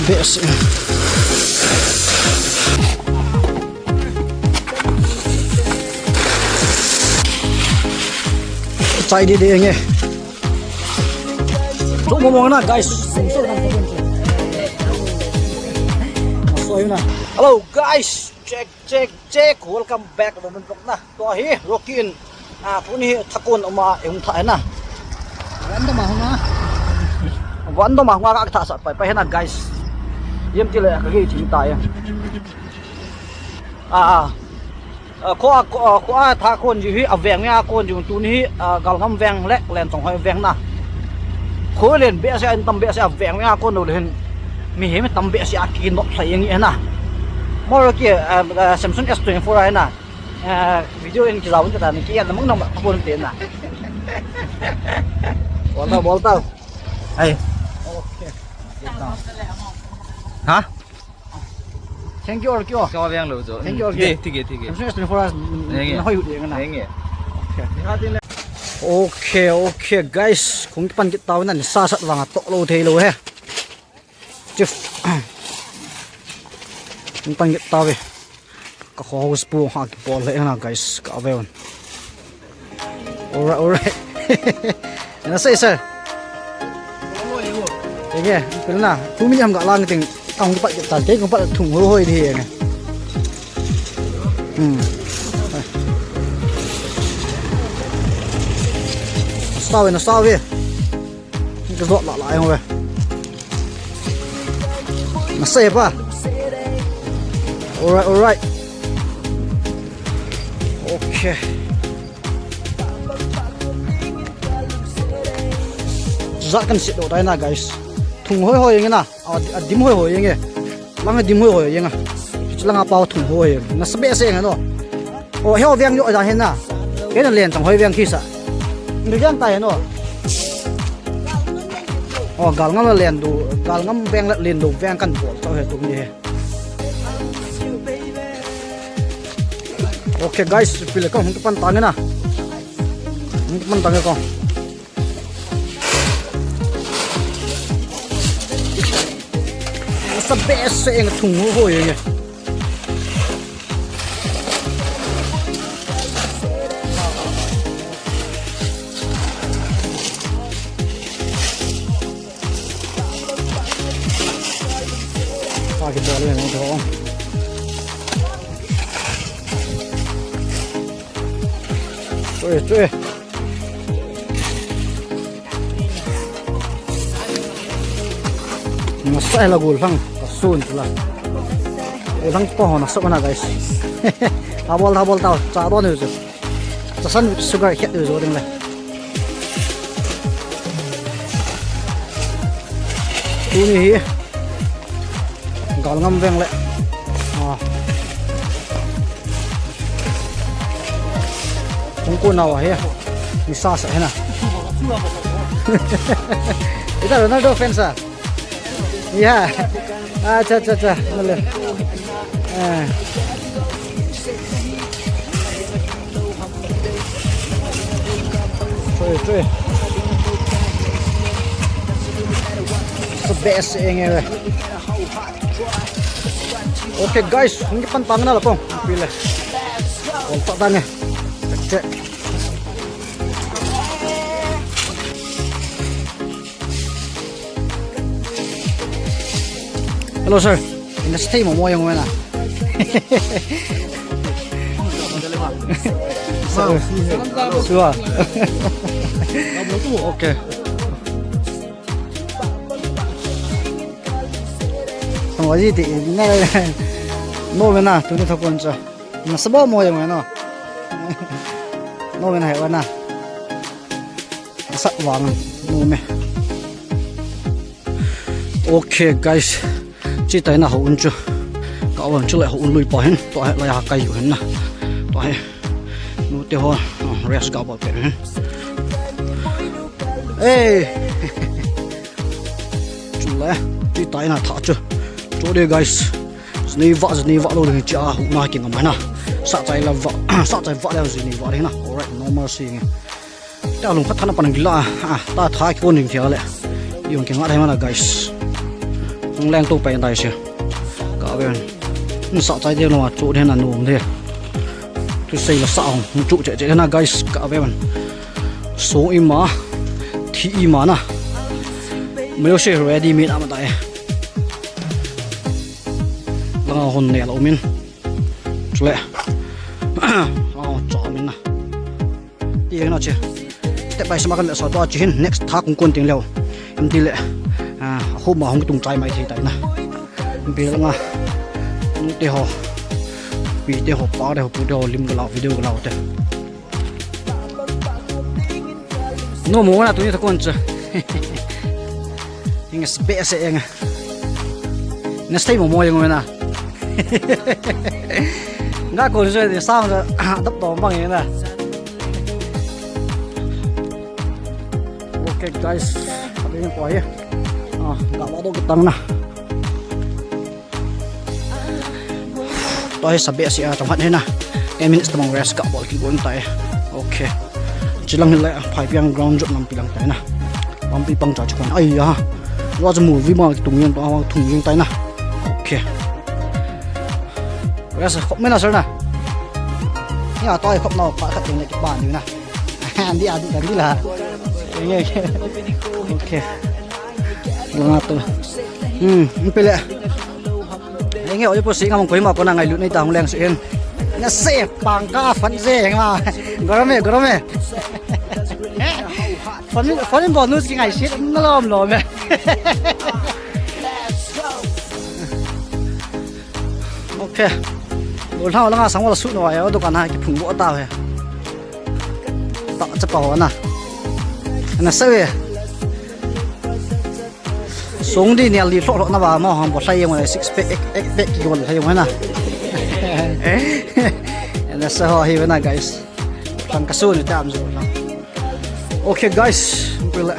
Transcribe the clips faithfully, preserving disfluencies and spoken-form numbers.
Best. Chai di di nge. Tuk mo mo na, guys. Hello guys, check, check, check. Welcome back to the vlog na. Tua hi Rocky in, ah, tuni hi Thakon a um a, i hung thah hi na. Van dom a hung a. Van dom a hung a, ka thah sat pai pai hi na, guys. Iem ti le ka gei thim ta e. Ah, ah. Ah, kho a, kho a, kho a Thakon ji hi a veng a kon ji tuni hi, ah, Galngam veng le Lenchonghoi veng na. Kho len behseh a, in tam behseh a veng a kon lou le hin. Mihem tam behseh a kinop lhai nge hi na. Mo Rocky, ah, ah, Samsung S twenty-four a hi na. Ah, video in kijao un ta ni, ki yan mang nong ma pon te na. Bol tau, bol tau. Ai. Okay. Ha? Thank you, Rocky. Ka veng lou jo. Thank you, Rocky. De, ठीक है, ठीक है. Samsung S twenty-four a, नहीं है। ना होई हुई है ना। नहीं है। Okay, okay, guys. Kong kipan kit tau na, nisa sat vang a toh lou thei lou hi. Chief. Kong pan kit tau ve. Ka kho house pu ha kibol le na, guys, ka ve un. Alright, alright. Na sei sir. Enge, pil na. Two minute ham ga lang ting. Kong kipat kit ta, kong pat thung hoi hoi di enge. Hmm. Nasa ve, nasa ve. Ka zot lah lah jong ve. Nasa pa. Alright, alright. Okay. Jat kan sit doh tai na, guys. Thung hoi hoi jeng na. A, a dim hoi hoi jeng e. Lang a dim hoi hoi jeng a. Hiche lang a pao thung hoi jeng. Nasa behseh jeng a no. O, heo veng jo a hin na. Kei na Lenchonghoi veng kisa. Ni veng ta hin no. O, Galngam le Lendo, Galngam veng le Lendo veng kan bol tau hi tuni hi. Okay guys, pile kong hung kipan tange na. Hung kipan tange kong. Nasa behseh jeng, thung hoi hoi jeng e. Pa kibol le na to. Choi, choi. Nasa la gollhang, ka sun chu la. Gollhang pa ho nasa mana, guys. Tha bol, tha bol tau, cha don u chu. Cha san sugar khet u chu ding le. Tuni hi. Galngam veng le. A. Hung ko nau a hi. Nisa sa hi na. Ita Ronaldo fans a. Ya. Acha, acha, acha. Nale. A. Choi, choi. Nasa behseh jeng e ve. Okay guys, hung kipan tange na la kong. Pile. Kong ta tange. Check. Hello sir. Ina stay mo mo jeng wena. Sua. Okay. Tong aji ti na. No me na, tuni Thakon cha. Nasa bo mo jeng wena. No me na he wena. Nasa vang no me. Okay guys. Chi tai na ho un chu. Ka wan chu le ho un lui pa hin. To he la ya kai u hin na. To he. Nu te ho, ah, rest ga bol peh hin. Ei. Chule, ti tai na tha chu. Chu de guys. Jini va, jini va lo ding chi a hu na ki ngam na. Sa chai la va, sa chai va le jini va ding na. Alright, normal si nge. Ta lung khat thana pan gila. Ah, ta tha ki pon ding thia le. Yong ki ngat hai mana guys. Hung leng to pai tai se. Ka ve. Sa chai de no chu de na nom de. Tu sei la sa hung chu che che na guys ka ve. So ima thi ima na. Mayo se ready mi na ma tai. Langa hon ne lo min. Chule. Langa hon cha min na. Ti na che. Step by step kan le so to chi hin next thak kung kon ting leo. Em ti le. Ah, homa hung tung chai mai thei tai na. Bel nga. Nu te ho. Pi te ho, pa te ho, pu te ho, lim ga lao, video ga lao te. No mo na tu ni ta kon cha. Ing spe se ing. Na stay mo mo yang na. Nga ko je de sam da dap to bang na. Okay guys, abin ko ye. Ah, ga ba do tang na. To hi sabe si a tong hat hina. Ten minutes tamang rest ka bol ki gon tai. Okay. Chilang hila phai piang ground jot lam pilang tai na. Lampi pang cha chikon. Ai ya. Wa cha movie ma tung yen to awang thung yen tai na. Okay. Rest khop mena sir na. Ya to ai khop na pa khat yen le ki pa ni na. Andi andi andi la. Okay. Langa to. Hmm, pele. Lenge oi po si ngam koi ma ko na ngai lu nei ta hung leng si en. Na se pang ka fan se nga. Gorome gorome. Fan fan bo nu si ngai si na lom lom me. Okay. Lo thang langa sang wala su no ai o dukan ha ki phung bo ta he. Ta cha pa ho na. Na se we. Song di nial di lhoh lhoh na ba mo hang bo hlai yong na six pack eight, eight pack ki bol hlai yong na. Ena sa ho hi na guys. Tang ka su ni tam su na. Okay guys, pila.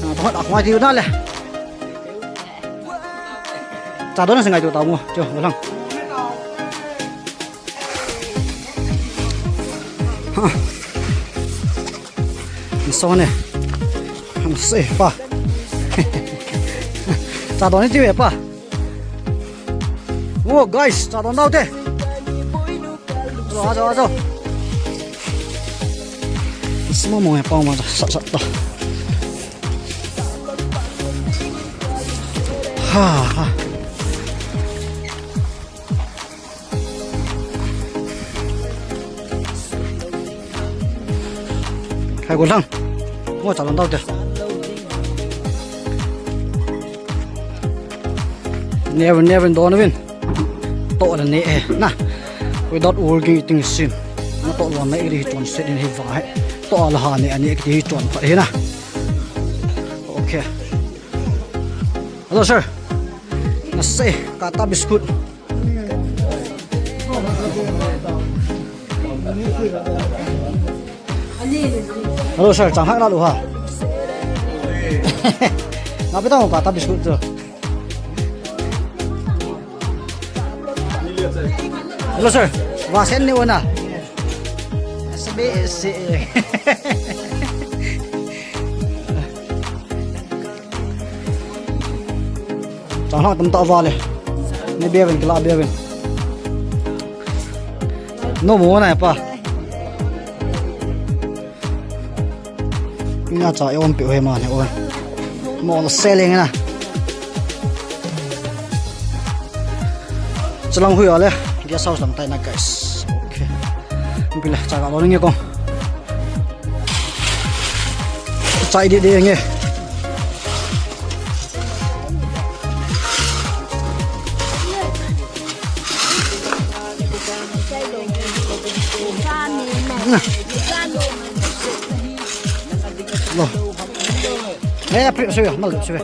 Na to da khwa ti na le. Cha don na singai tu ta mo. Cho lang. Ha. Ni so ne. Ham se pa. Cha don ni ti ve pa. Oh guys, cha don dau te. Ajo, ajo, ajo. Ni mo mo pa ma sa sa ta. Ha ha. Khai ko lang. Mo cha lang dau te. Never, never don't win. To la ne eh na. Without working eating sin. Na to la ne ri ton se din hi va he. To la ha ne ani ki ton pa he na. Okay. Hello sir. Na se ka ta biscuit. Hello sir, chang hak na lu ha. Nga pe ta mo ka ta biscuit tu. Hello sir, va sen ni ona. Sabe se. Chang hak tam ta va le. Ni be ven kila be ven. No mo na pa. Ina cha e om pe he ma ne o. Mo selling na. Chalang hui ale. Guest house lang tai na guys. Okay. Bila cha ga lo nge ko. Chai di di nge. Lo. Eh, pri suya, mal suya.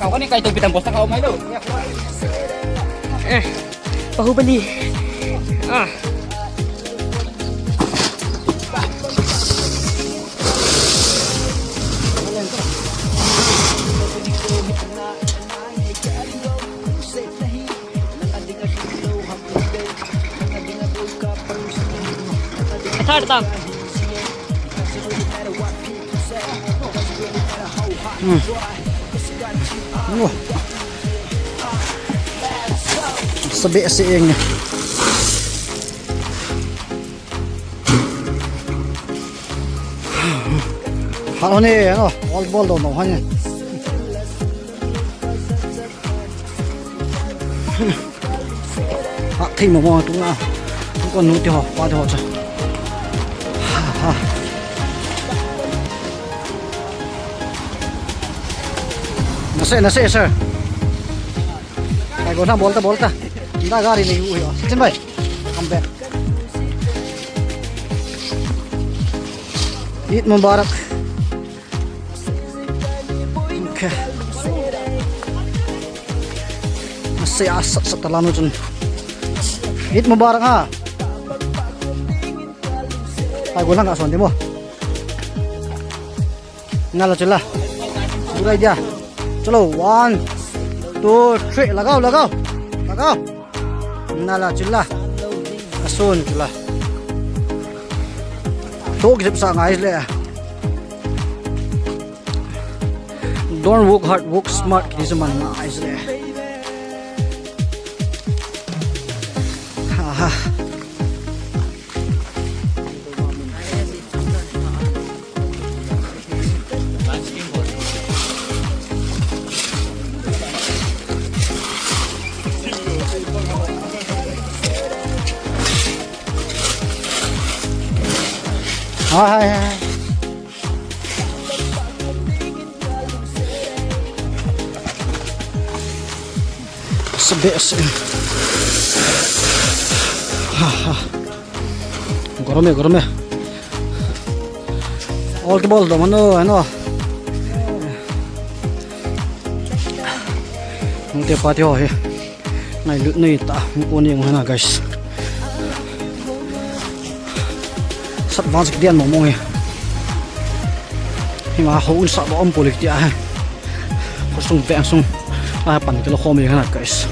Kau ni kai tu bidang bosak kau mai tu. Eh, Bahubali. Ah. Start tang. Hmm. Oh. Sabi si ing. Ha, ni, ano, all ball do, no, ha, ni. Ha, thei mo mo tu na. Tu ko nu ti ho, pa ti ho cha. Ha, ha. Nase, nase, sir. Ai, go na, bolta, bolta. Inda gari le hu ho. Sachin bhai. Come back. Eid Mubarak. Okay. Masih asat sat talam tu. Eid Mubarak ha. Hai, gulang ka son demo. Nala chula. Good idea. Chalo, one, two, three. Lagao, lagao. Lagao. Nala chula. Asun chula. Tok jep sa ngai le. Don't work hard, work smart. Kiti sa man ngai le. Aha. Hai, hai, hai. Sabi si. Ha, ha. Gorme, gorme. All ke ball do mano, ano. Nute pati ho he. Ngai lut nei ta, mo ko ni mo na, guys. Sat vang sik dian mo mo he. Hi ma ho un sa ba om polik ti a he. Khosung veng sung. A pan ke lo khom ye na, guys.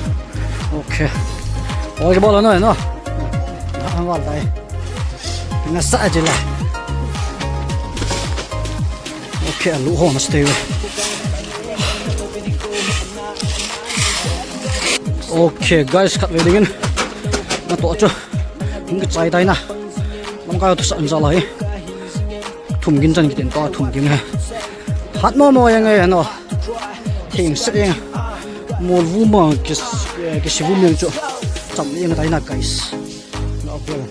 Okay. Oi, ke bol no, no. Ang wal tai. Nasa aja lah. Okay, alu ho na stay we. Okay, guys, khat ve dingin. Na to chu. Hung kichai tai na. Lamkai to sa an sa lai. Thum gin chan kitin to, thum gin he. Hat mo mo yang e no. Thing se yang. Mol vu ma kis, kis vu meng chu. Cham yang tai na, guys. Okay.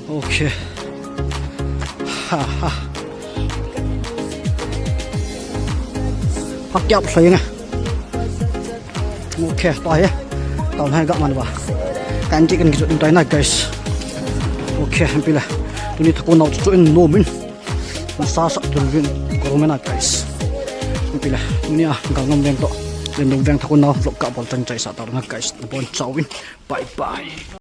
Okay. Ha, ha. Hak kiap sa yang e. Okay, to he. Tao hai ga man ba. Kan ti kan kichut tai na, guys. Okay, hempi la. Tuni thaku nau chu in no min. Sa sa tun vin ko me na, guys. Hempi la. Tuni a gal ngam veng to. Len dong veng thaku nau vlog ka bol tang chai sa ta na, guys. Bon chawin. Bye bye.